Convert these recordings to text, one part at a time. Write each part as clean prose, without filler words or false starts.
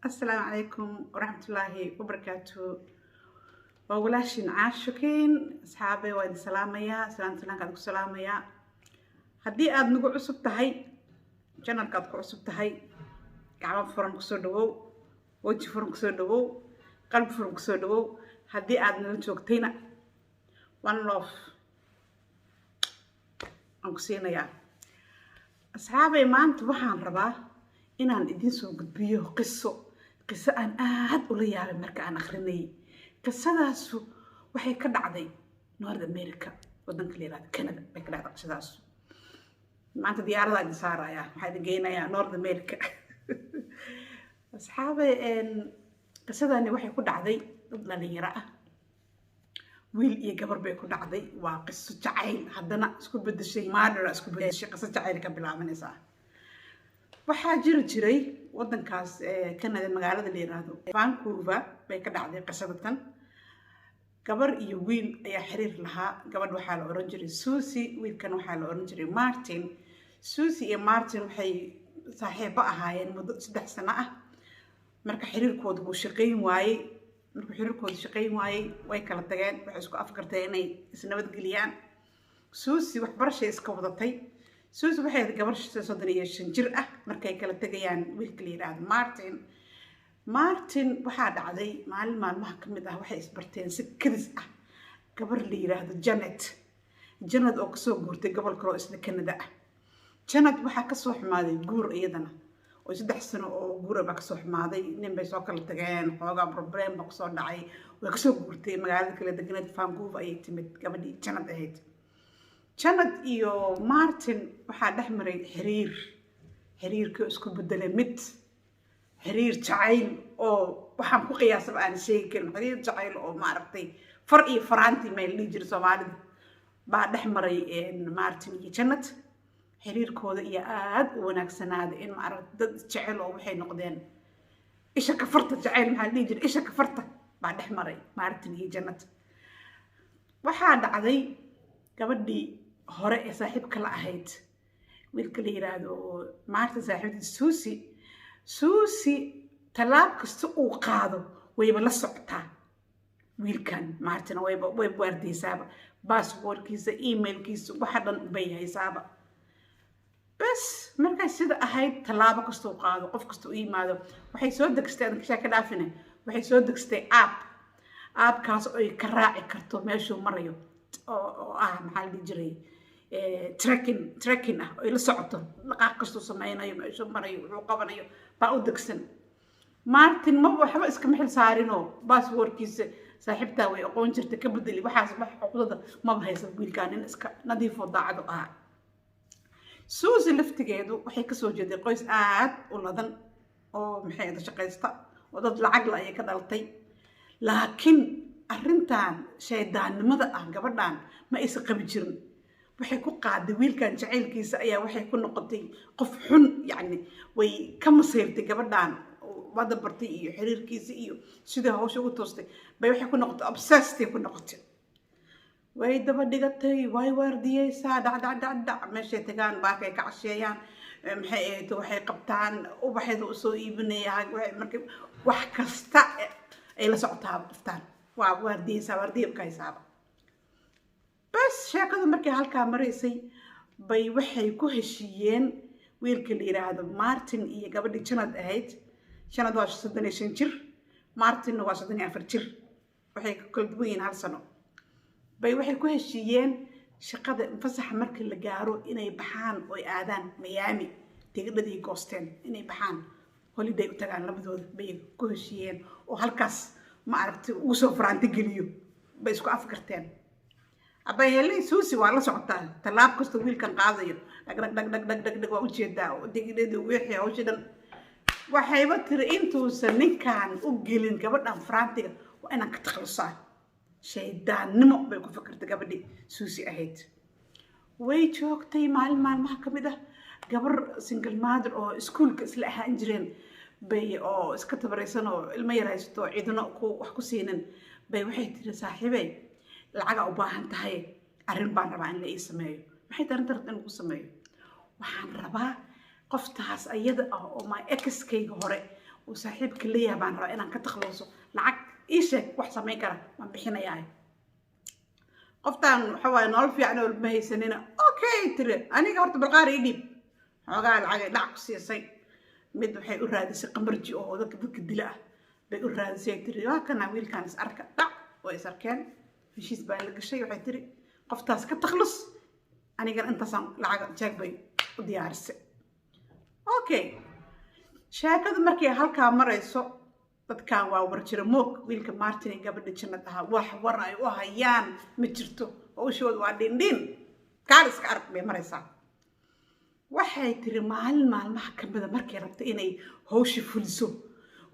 Asalaamu calaykum waraxmatullaahi wabarakaatu. Waa walaashin Caashukiin. Asxaabe, waa idin salaamayaa, salaamta salaankaad ku salaamayaa. Haddii aada nagu cusub tahay, channelka aad ku cusub tahay, gacmo furan kusoo dhawow, weji furan kusoo dhawow, qalbi furan kusoo dhawow. Haddii aad nala joogtayna, one love aan ku siinayaa. Asxaabay, maanta waxaan rabaa inaan idiin soo gudbiyo qiso, qiso aan aad ula yaabay marka aan akrinayay. Qisadaasu waxay ka dhacday North America, waddanka la yihahdo Canada bay ka dhacday qisadaasu. Maanta diyaaradaa idin saarayaa, waxaa idin geynayaa North America. Asxaabay, qisadani waxay ku dhacday dad dhalinyaro ah, wiil iyo gabar bay ku dhacday. Waa qiso jacayl haddana isku bedeshay murder, isku bedeshay. Qiso jacayl ka bilaabanaysaa. Waxaa jiri jiray waddankaas Canada, magaalada la yiraahdo Vancouver bay ka dhacday qisada tan. Gabar iyo wiil ayaa xiriir lahaa. Gabadh waxaa la oran jiray Susie, wiilkan waxaa la oran jiray Martin. Susie iyo Martin waxay saaxiibo ahaayeen muddo 3 sano ah. Marka xiriirkooda wuu shaqayn waayey. Markuu xiriirkooda shaqayn waayey, way kala tageen. Waxay isku afgarteen inay isnabadgeliyaan. Susie waxbarashay iska wadatay. Susie waxay ahayd gabar 35 jir ah markay kala tegayaan wiilka la yidhaahdo Martin. Martin waxaa dhacday maalin maalmaha ka mid ah, waxay isbarteen si kadis ah gabar la yidhaahdo Janet. Janet oo kasoo guurtay gobol kaloo isla Canada ah. Janet waxaa kasoo xumaaday guur iyadana, oo 3 sano oo guura baa kasoo xumaaday. Nin bay soo kala tageen, xoogaa problem baa kusoo dhacay. Way kasoo guurtay magaalada kale deganeed, Vancouver ayay timid gabadhii Janet ahayd. Janet iyo Martin waxaa dhex maray xiriir. Xiriirkii isku bedelay mid xiriir jacayl oo waxaan ku qiyaasaba aan sheegi karin, xiriir jacayl oo maaragtay far iyo faraantii may la dhihi jiray Soomaalida baa dhex maray Martin iyo Janet. Xiriirkooda iyo aad u wanaagsanaaday in maaragtay dad jecel oo waxay noqdeen isha kafarta jacayl, maxaa la dhihi jiray, isha kafarta baa dhex maray Martin iyo Janet. Waxaa dhacday gabadhii hore ee saaxiibka la ahayd wiilka la yiraahdo Martin, saaxiibadii Susie. Susie tallaab kasta uu qaado wayba la socotaa wiilkan Martin, wayba waardeysaaba, baasboorkiisa, emailkiisa, waxa dhan bay haysaaba. Bas, markay sida ahayd, tallaabo kasta uu qaado, qof kasta u yimaado, waxay soo degstay, adan kashaa ka dhaafine, waxay soo degstay app. Appkaas oy ka raaci karto meeshuu marayo, oo ah, maxaa la dhihi jiray, tracking ah, oy la socoto dhaqaaq kastuu sameynayo, meeshuu marayo, wuxuu qabanayo baa u degsan. Martin maba waxba iskama xil saarinoo baasboorkiisa saaxiibtaa way aqoon jirta ka bedeli, waxaas wax xuquuqdada maba haysan wiilkaan, nin iska nadiifoo daacado ahaa. Susie laftigeedu waxay kasoo jeeday qoys aad u ladan oo, maxay ahda, shaqaysta oo dad lacag la ayay ka dhalatay. Laakiin arrintan shaydaannimada ah gabadhan ma aysan qabi jirin. Waxay ku qaaday wiilkan jacaylkiisa ayaa waxay ku noqotay qof xun. Yacni way ka masayrtay gabadhan wada bartay iyo xiriirkiisa iyo sidai hawsha ugu toostay bay waxay ku noqotay obsessed ku noqotay. Way daba dhigatay, way waardiyeysaa, dhac dhac dhac dhac. Meeshay tagaan, baarkay ka casheeyaan, maxay ahayd, waxay qabtaan, ubaxeeda usoo iibinaya, marka wax kasta ay la socotaa qoftaan, waa waardiyeysaa, waardiya ka haysaaba. Bas, sheekadu markay halkaa maraysay bay waxay ku heshiiyeen wiilka la yiraahdo Martin iyo gabadhii Janad ahayd. Janad waa 35 jir, Martinna waa 34 jir, waxay ka kala duwan yihiin hal sano. Bay waxay ku heshiiyeen shaqada fasaxa marka la gaaro inay baxaan oy aadaan Miami. Tigidhadii goosteen inay baxaan, holiday u tagaan labadooda bay ku heshiiyeen, oo halkaas ma aragtay ugu soo faraanti geliyo bay isku afgarteen. Abayheley Suusi waa la socotaa tallaab kasta wiilkan qaadayo, dhag dhag dhag dhag dhag dhag dhag, waa ujeedaa tigidhadii, wixii hawshii dhan. Waxayba tiri, intuusan ninkan u gelin gabadhan faraantiga waa inaan ka takhalusaa. Shaydaannimo bay ku fikirtay gabadhii Suusi ahayd. Way joogtay. Maalin maalmaha ka mid ah, gabar single mother oo iskuulka isla ahaan jireen bay, oo iska tabaraysan oo ilmo yar haysato oo cidno ku wax ku siinin, bay waxay tiri, "Saaxiibey, lacagaa u baahan tahay, arrin baan rabaa in la ii sameeyo." "Maxay tahay arrinta rabta in lagu sameeyo?" "Waxaan rabaa qoftaas ayada ah oo my exkayga hore Uu saaxiibka leeyahay baan rabaa inaan ka takhaluso. Lacag ii sheeg, wax samayn kara waan bixinayaa. Qoftaan waxa waaye nolol fiican oo ma haysanina. Okay, tiri, aniga horta balqaar ii dhiib. Xoogaa lacagay dhac ku siisay. Mid waxay u raadisay qamarji oo dadka dila ah bay u raadisay. Tiri, waa kana wiilkan, is arka. Dhac way is arkeen, heshiis baa la gashay. Waxay tiri, qoftaas ka takhlus, anigana intaasaan lacag jeeg bay u diyaarisay. Okay, sheekadu markay halkaa marayso, dadkan waa warjiro moog. Wiilka Martin ee gabadha Jannad ahaa wax war ay u hayaan ma jirto. Hawshooda waa dhindhin, kaal iska arag bay maraysaa. Waxay tiri, maalin maalmaha ka mida markay rabto inay hawsha fuliso,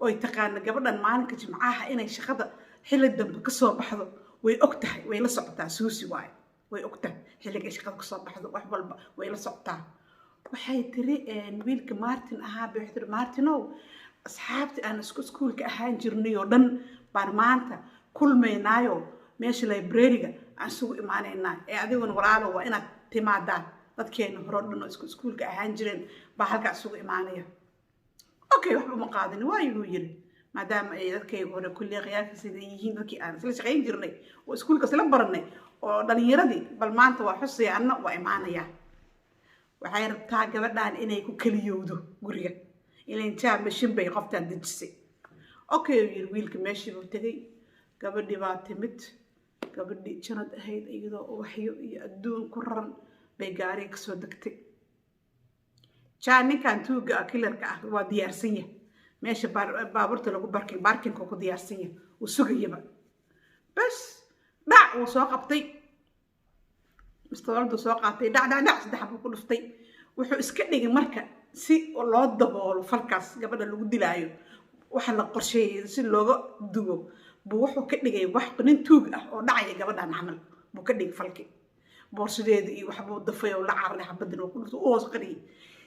oy taqaana gabadhan maalinka Jimcaha inay shaqada xilli dambe kasoo baxdo, way og tahay, way la socotaa. Suusi waayo, way og tahay xilliga ay shaqada kasoo baxdo, wax walba way la socotaa. Waxay tiri, wiilka Martin ahaa bay waxay tiri, "Martinow, asxaabtii aan isku iskuulka ahaan jirnay oo dhan baan maanta kulmaynaayo, meesha library-ga aan isugu imaanaynaa, ee adiguna walaalo waa inaad timaadaa. Dadkeena hore o dhan oo isku iskuulka ahaan jireen baa halkaa isugu imaanaya." Okay, waxba uma qaadin waayuu yiri, maadaama ay dadkayga hore kulli khiyaarkiisa yihiin, dadkii aan isla shaqayn jirnay oo iskuulka isla baranay oo dhalinyaradii, bal maanta waa xusaya, anna waa imaanaya. Waxay rabtaa gabadhan inay ku keliyowdo guriga, ilan jaa mashin bay qoftaan dejisay. Okay, uu yiri wiilka. Meeshii buu tegey, gabadhii baa timid. Gabadhii Janad ahayd iyadoo ubaxyo iyo adduun ku raran bay gaariga kasoo degtay. Jaa ninkan tuuga ah, killerka ah, waa diyaarsan yahay. Meesha baabuurta lagu parking, parkingka ku diyaarsan yahay, uu sugayaba. Bas, dhac wuu soo qabtay, mistooladuu soo qaatay, dhac dhac dhac, saddex buu ku dhuftay. Wuxuu iska dhigay marka, si loo daboolo falkaas gabadha lagu dilaayo, waxa la qorsheeyay si looga dugo, buu wuxuu ka dhigay wax nin tuug ah oo dhacaya gabadhan camal buu ka dhigay falki. Boorsadeeda iyo waxbuu dafay oo la cararay, xabaddan oo ku dhuftay, u hoos qariyay,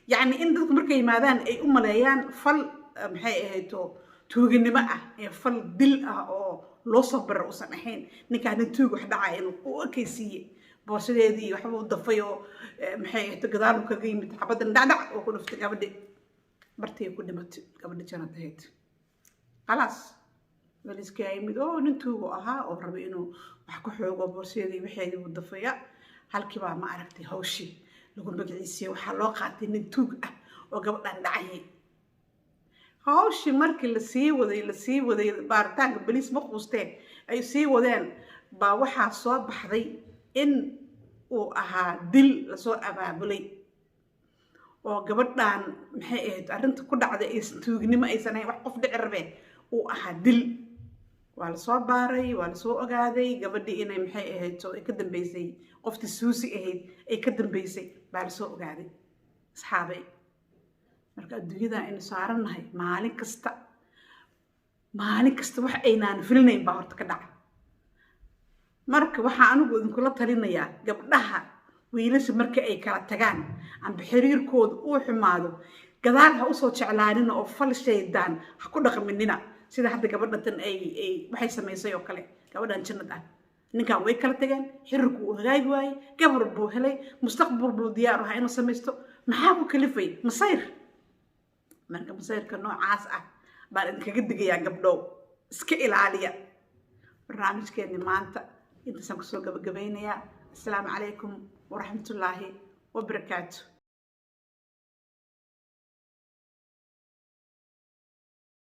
yacni in dadku markay yimaadaan ay u maleeyaan fal maxay ahayd oo tuuganimo ah ee fal dil ah oo loo soo barar uusan ahayn. Ninkaa nin tuug wax dhacaya inuu u ekaysiiyey. Boorsadeedii iyo waxbuu dafay oo maxay ahayd, gadaalu kaga yimid, xabaddan dhacdhac oo ku dhuftay. Gabadhi bartay ku dhimatay, gabadhi Janad ahayd. Khalaas, baliiska yimid oo nin tuugo ahaa oo rabay inuu wax ku xoogo, boorsadeedii waxeedii buu dafaya. Halkii baa, ma aragtay, hawshii lagu magaciisiyey. Waxaa loo qaatay nin tuug ah oo gabadhan dhacayay. Hawshii markii lasii waday, lasii waday baaritaanka, baliis ma quusteen, ay sii wadeen, baa waxaa soo baxday in uu ahaa dil lasoo abaabulay oo gabadhan maxay ahayd arrinta ku dhacday aysan tuugnimo aysan ahayn, wax qof dhici rabee uu ahaa dil. Waa lasoo baaray, waa lasoo ogaaday gabadhii inay maxay ahayd oo ay ka dambeysay, qoftii Suusi ahayd ay ka dambeysay baa lasoo ogaaday. Asxaabay, marka adduunyada aynu saarannahay, maalin kasta, maalin kasta wax aynaan filinayn baa horta ka dhaca. Marka waxaa anigu idinkula talinayaa, gabdhaha, wiilasha marka ay kala tagaan amba xiriirkooda uu xumaado, gadaal ha usoo jeclaanina oo fal shaydaan ha ku dhaqminina, sida hadda gabadhatan ay waxay samaysay oo kale. Gabadhan Jannad ah, ninkan way kala tageen, xiriirku uu hagaagi waayey, gabar buu helay, mustaqbal buu diyaar ahaa inuu samaysto. Maxaa ku kalifay? Masayr. Marka masayrka noocaas ah baan idinkaga digayaa, gabdhow, iska ilaaliya. Barnaamijkeenni maanta intaasaan kusoo gabagabaynayaa. Assalaamu calaykum waraxmatullaahi wabarakaatu.